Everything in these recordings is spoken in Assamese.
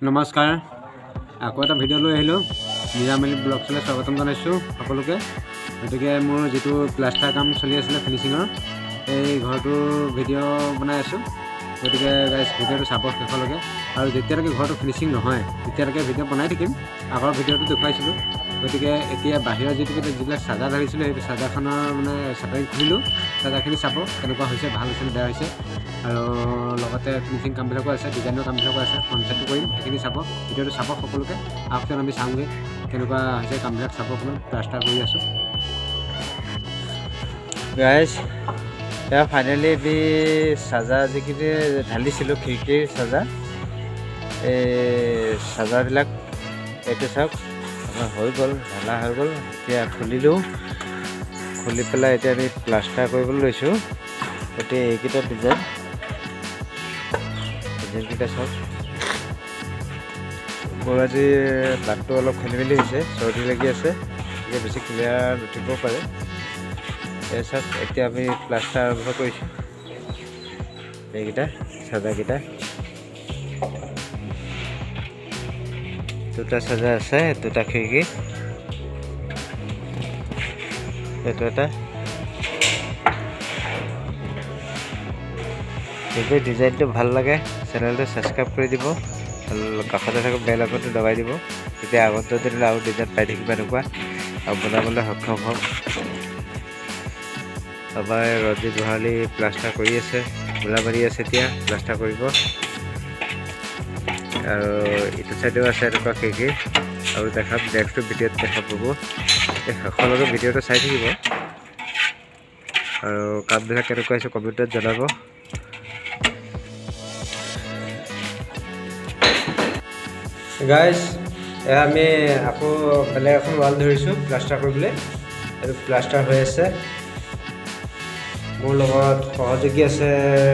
নমস্কাৰ, আকৌ এটা ভিডিঅ' লৈ আহিলোঁ। নিৰামিলি ব্লগছলৈ স্বাগতম জনাইছোঁ সকলোকে। গতিকে মোৰ যিটো প্লাষ্টাৰ কাম চলি আছিলে ফিনিচিঙৰ, এই ঘৰটোৰ ভিডিঅ' বনাই আছোঁ। গতিকে গাইজ, ভিডিঅ'টো চাব শেষলৈকে আৰু যেতিয়ালৈকে ঘৰটো ফিনিচিং নহয়, তেতিয়ালৈকে ভিডিঅ' বনাই থাকিম। আগৰ ভিডিঅ'টো দেখুৱাইছিলোঁ। গতিকে এতিয়া বাহিৰৰ যিটো যিবিলাক চাজা ঢালিছিলোঁ, সেইটো চাজাখনৰ মানে চেটাৰিং খুলিলোঁ। চাজাখিনি চাব কেনেকুৱা হৈছে, ভাল হৈছে নে বেয়া হৈছে। আৰু লগতে ফিনিচিং কামবিলাকো আছে, ডিজাইনৰ কামবিলাকো আছে, ফ্ৰণ্ট চাইডটো কৰিম। সেইখিনি চাব, ভিডিঅ'টো চাব সকলোকে। আহকচোন, আমি চাওঁগৈ কেনেকুৱা হৈছে কামবিলাক। চাব অকণমান, প্লাষ্টাৰ কৰি আছোঁ। গাইজ, এয়া ফাইনেলি আমি চাজা যিখিনি ঢালিছিলোঁ, খিৰিকীৰ চাজা, এই চাজাবিলাক এইটো চাওক, আমাৰ হৈ গ'ল, ঢালা হৈ গ'ল। এতিয়া খুলিলোঁ, খুলি পেলাই এতিয়া আমি প্লাষ্টাৰ কৰিবলৈ লৈছোঁ। গতিকে এইকেইটা ডিজাইনকেইটা চাওক। মোৰ আজি মাতটো অলপ খেলি মেলি হৈছে, চৰ্দি লাগি আছে, গতিকে বেছি ক্লিয়াৰ নুঠিবও পাৰে। এই চাওক, এতিয়া আমি প্লাষ্টাৰ আৰম্ভ কৰিছোঁ। এইকেইটা চাজাকেইটা, দুটা চাজা আছে, দুটা খিৰিকী, এইটো এটা। যদি ডিজাইনটো ভাল লাগে, চেনেলটো ছাবস্ক্ৰাইব কৰি দিব আৰু কাষতে থকা বেল আইকনটো দবাই দিব। তেতিয়া আগন্তুক দিনলৈ আৰু ডিজাইন পাই থাকিব এনেকুৱা আৰু বনাবলৈ সক্ষম হ'ম। আমাৰ ৰঞ্জিত ভৰালী প্লাষ্টাৰ কৰি আছে, গোলা মাৰি আছে, এতিয়া প্লাষ্টাৰ কৰিব। আৰু ইটো চাইডেও আছে এনেকুৱা খিৰিকী আৰু দেখাম, নেক্সটটো ভিডিঅ'ত দেখা পাব। এই শেষলৈকে ভিডিঅ'টো চাই থাকিব আৰু কামবিলাক কেনেকুৱা হৈছে কমেণ্টত জনাব। গাইজ, এয়া আমি আকৌ বেলেগ এখন ৱাল ধৰিছোঁ প্লাষ্টাৰ কৰিবলৈ। এইটো প্লাষ্টাৰ হৈ আছে। মোৰ লগত সহযোগী আছে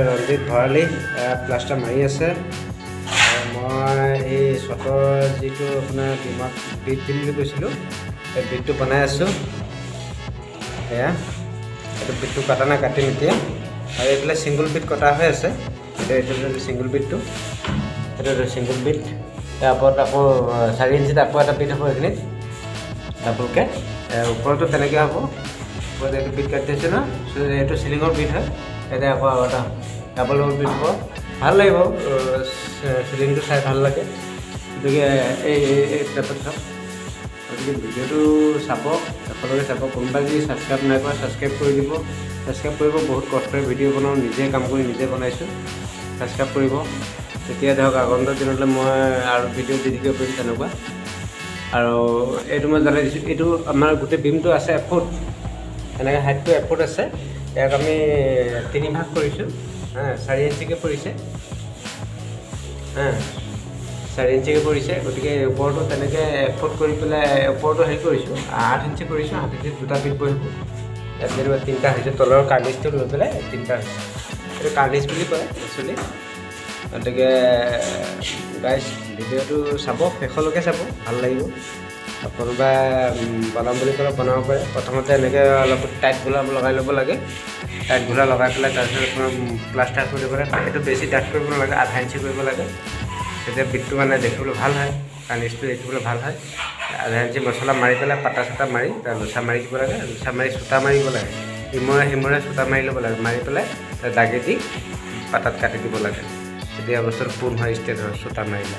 ৰঞ্জিত ভৰালী, এয়া প্লাষ্টাৰ মাৰি আছে। আৰু মই এই চটৰ যিটো আপোনাৰ বিমত বিট দিম বুলি কৈছিলোঁ, সেই বিটটো বনাই আছোঁ। এয়া এইটো বিটটো কটা নাই, কাটিম এতিয়া। আৰু এইফালে ছিংগল বিট কটা হৈ আছে। এতিয়া এইটো ছিংগল বিটটো, এইটো ছিংগল বিট। ইয়াৰ ওপৰত আকৌ 4 ইঞ্চিত আকৌ এটা বিট হ'ব এইখিনিত ডাবলকৈ। ওপৰতো তেনেকৈ হ'ব। ওপৰত এইটো বিট কাটি থৈছোঁ ন, এইটো চিলিঙৰ বিট হয়। ইয়াতে আকৌ আৰু এটা ডাবল ডাবল বিট হ'ব। ভাল লাগিব, চিলিংটো চাই ভাল লাগে। গতিকে এই এই টাইপত চাওক। গতিকে ভিডিঅ'টো চাব, একেলগে চাব। কোনোবা যদি ছাবস্ক্ৰাইব নাই কৰা, ছাবস্ক্ৰাইব কৰি দিব। ছাবস্ক্ৰাইব কৰিব, বহুত কষ্টৰে ভিডিঅ' বনাওঁ, নিজে কাম কৰি নিজে বনাইছোঁ। ছাবস্ক্ৰাইব কৰিব, তেতিয়া ধৰক আগন্তুক দিনলৈ মই আৰু ভিডিঅ' দি থাকিব পাৰিম তেনেকুৱা। আৰু এইটো মই জনাই দিছোঁ, এইটো আমাৰ গোটেই বিমটো আছে এফুট, এনেকৈ হাইটটো এফুট আছে। ইয়াক আমি তিনি ভাগ কৰিছোঁ। হা, 4 ইঞ্চিকৈ পৰিছে। হা, 4 ইঞ্চিকৈ পৰিছে। গতিকে ওপৰটো তেনেকৈ 1 ফুট কৰি পেলাই ওপৰটো হেৰি কৰিছোঁ, 8 ইঞ্চি কৰিছোঁ। 8 ইঞ্চিত দুটা বিট বহিব। ইয়াত যেনিবা তিনিটা হৈছে, তলৰ কাৰ্নিচটো লৈ পেলাই তিনিটা হৈছে। এইটো কাৰ্নিচ বুলি কয় একচুৱেলি। গতিকে গাইজ, ভিডিঅ'টো চাব, শেষলৈকে চাব, ভাল লাগিব। কোনোবা বনাম বুলি ক'লে বনাব পাৰে। প্ৰথমতে এনেকৈ অলপ টাইট গোলা লগাই ল'ব লাগে। টাইট গোলা লগাই পেলাই তাৰপিছত আপোনাৰ প্লাষ্টাৰ কৰি দিব লাগে। এইটো বেছি ডাঠ কৰিব নালাগে, আধা ইঞ্চি কৰিব লাগে। তেতিয়া বিটটো মানে দেখিবলৈ ভাল হয়, কাৰ্নিচটো দেখিবলৈ ভাল হয়। আধা ইঞ্চি মছলা মাৰি পেলাই, পাতা চাটা মাৰি তাত লোচা মাৰি দিব লাগে। লোচা মাৰি চোতা মাৰিব লাগে, ইমূৰে সিমূৰে চোতা মাৰি ল'ব লাগে। মাৰি পেলাই তাত দাগি দি পাতাত কাটি দিব লাগে। তেতিয়া বস্তুটো পোন হয়, ষ্ট্ৰেইট হয় চোতা মাৰিলে।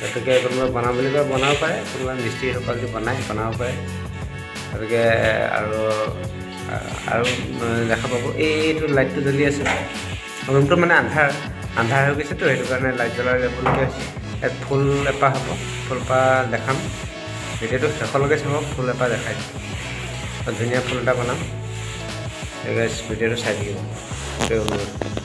গতিকে কোনোবাই বনাম বুলি কয়, বনাব পাৰে। কোনোবা মিস্ত্ৰীসকল যদি বনায়, বনাব পাৰে। গতিকে আৰু আৰু দেখা পাব, এইটো লাইটটো জ্বলি আছে। ৰুমটো মানে আন্ধাৰ আন্ধাৰ হৈ গৈছেতো, সেইটো কাৰণে লাইট জ্বলাই ল'বলগীয়া হৈছে। ইয়াত ফুল এপাহ হ'ব, ফুলপাহ দেখাম। ভিডিঅ'টো শেষলৈকে চাব, ফুল এপাহ দেখাই দিম। ধুনীয়া ফুল এটা বনাম। ভিডিঅ'টো চাই থাকিব, সেইটোৱে অনুৰোধ।